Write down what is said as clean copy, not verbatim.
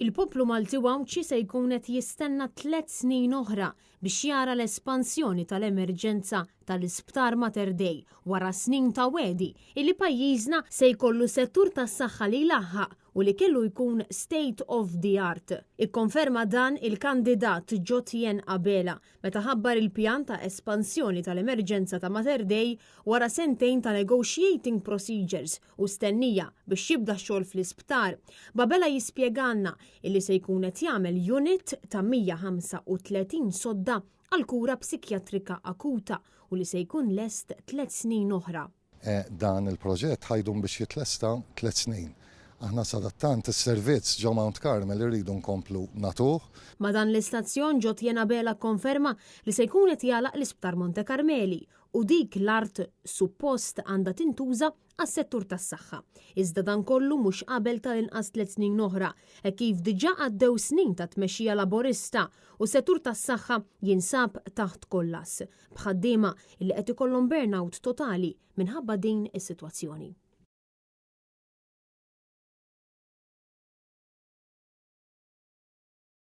Il-poplu Malti u Għawdxi se jkun qed jistenna tlett snin oħra biex jara l-espansjoni tal-emerġenza tal-Isptar Mater Dei wara snin ta' wegħdi illi pajjiżna se jkollu settur tas-saħħa li jlaħħaq u li kellu jkun state of the art. Ikkonferma dan il-kandidat Jotien Abela meta ħabbar il-pjan ta' espansjoni tal-emerġenza ta' Mater Dei wara sentejn ta' negotiating procedures u stennija biex jibda x-xogħol fl-isptar. B'Abela jispjegalna illi se jkun qed jagħmel unit ta' 135 sodda għal kura psikjatrika akuta u li se jkun lest tlett snin oħra. Dan il-proġett ħa jdum biex jitlesta tlett snin. Aħna sadattant is-servizz ġo Mount Carmel irridu nkomplu nagħtuh. Ma' dan l-istazzjon Jotjen Abela kkonferma li se jkun qed jagħlaq l-Isptar Monte Carmeli u dik l-art suppost għandha tintuża għas-settur tas-saħħa. Iżda dan kollu mhux qabel tal-inqas tlett snin oħra, hekk kif diġà għaddew snin ta' tmexxija Laburista u s-settur tas-saħħa jinsab taħt kollass. B'ħaddiema li qed ikollhom burnout totali minħabba din is-sitwazzjoni.